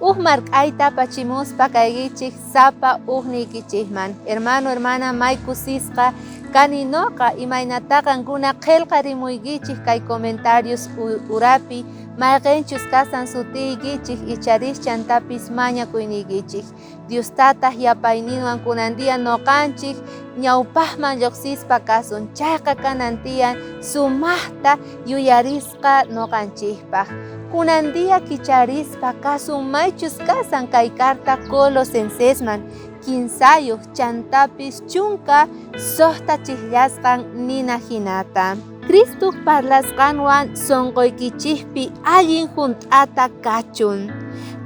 Uj mark'ayta apachimuspa kaykichej sapa ujniykichejman. Hermano, hermana, may kusisqa kani noqa imaynatá qankuna qhelqarimuykichej kay comentarios urapi mayqenchus kasan sutiykichej icharis chantapis mañakuyniykichej. Dios Tataj yapayninwan kunan día noqanchej ñawpajman llojsispa kasun. Chayqa kanan tiyan sumajta yuyarisqa noqanchejpaj. Kunan día kicharispa kasun maychus kasan kay carta Colosensesman kinsayoj chantapis 16 chijllasqan nina jinata. Cristoj parlasqanwan sonqoykichejpi allin junt'ata kachun.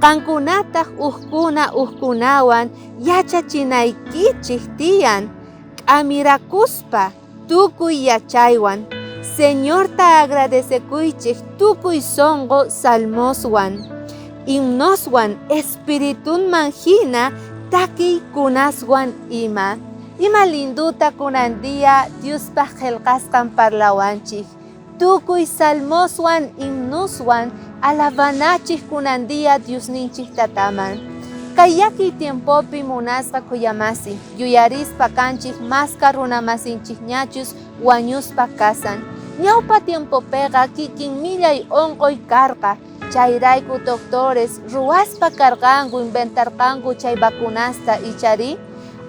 Qankunataj ujkuna ujkunawan yachachinaykichej tiyan, k'amirakuspa tukuy yachaywan. Señorta agradecekuychej tukuy sonqo salmoswan, himnoswan, espiritunman jina takiykunaswan ima. Ima linduta kunan día Diospaj qhelqasqan parlawanchej. Tukuy salmoswan, himnoswan alabanachej kunan día Diosninchej Tataman. Kay llakiy tiempopi munasqa khuyamasi, yuyarispa kanchej maska runamasinchejñachus wañuspa kasan. Ñawpa tiempopeqa kikin millay onqoy karqa, chayrayku doctores ruwaspa karqanku, inventarqanku chay vacunasta, icharí?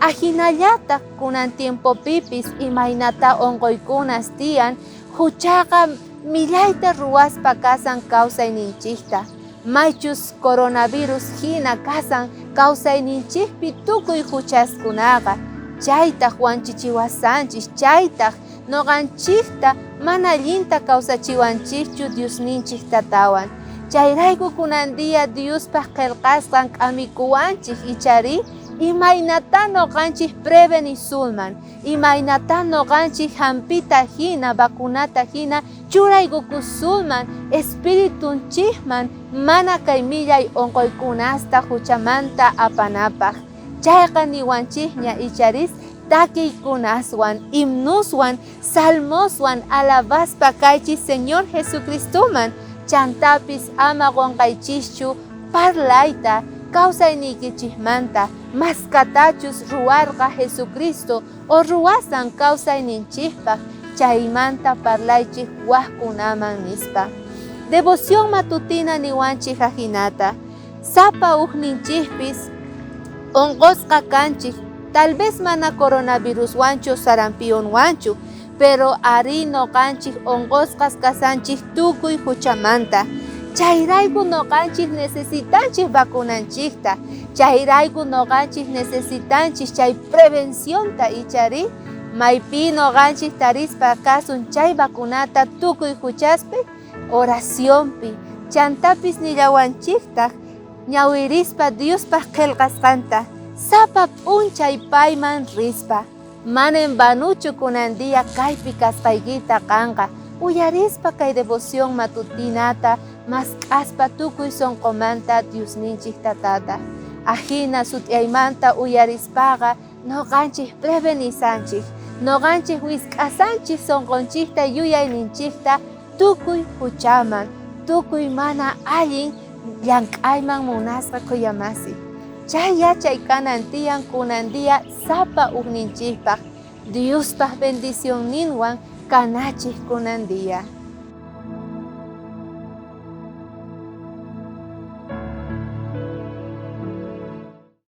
Ajinallataj kunan tiempopipis imaynatá onqoykunas tiyan, juchaqa millayta ruwaspa kasan kawsayninchikta. Maychus coronavirus jina kasan kawsayninchikpi tukuy juchaskunaqa, chaytaj wanchichiwasanchis, chaytaj noqanchikta mana allinta kawsachiwanchikchu Diosninchik Tatawan. Chayrayku kunan día Diospaj qhelqasqan k'amikuwanchik, icharí? Imaynatá noqanchik prevenisunman? Imaynatá noqanchik jampita jina, vacunata jina churaykukusunman espiritunchikman mana kay millay onqoykunasta juchamanta apanapaj? Chayqa niwanchikña icharis takiykunaswan, himnoswan, salmoswan alabaspa kaychis Señor Jesucristoman, chantapis ama qonqaychischu parlayta kawsayniykichikmanta, maskatachus ruwarqa Jesucristo o ruwasan kawsayninchikpaj, chaymanta parlaychik wajkunaman nispa. Devoción matutina niwanchik ajinata, sapa ujninchikpis onqosqa kanchik, tal vez mana coronaviruswanchu sarampionwanchu, pero arí noqanchik onqosqas kasanchik tukuy juchamanta. Chayrayku noqanchik necesitanchik vacunanchikta, chayrayku noqanchik necesitanchik chay prevencionta icharí, maypi noqanchik tarispa kasun chay vacunata tukuy juchaspi, oracionpi, chantapis nillawanchiktaj ñawirispa Diospaj qhelqasqanta, sapa p'unchay payman rispa. Mana en vanuchu kunan día kaypi kasqaykita qanqa, uyarispa kay devoción matutinata mask'aspa tukuy sonqomanta Diosninchik Tatata. Ajina sut'iaymanta uyarispaqa noqanchik prevenisanchik, noqanchik wisk'asanchik sonqonchikta yuyayninchikta tukuy juchaman, tukuy mana allin llank'ayman munasqa khuyamasi. Chay yachay kanan tiyan kunan día sapa ujninchikpaj, Diospaj bendicionninwan kanachik kunan día.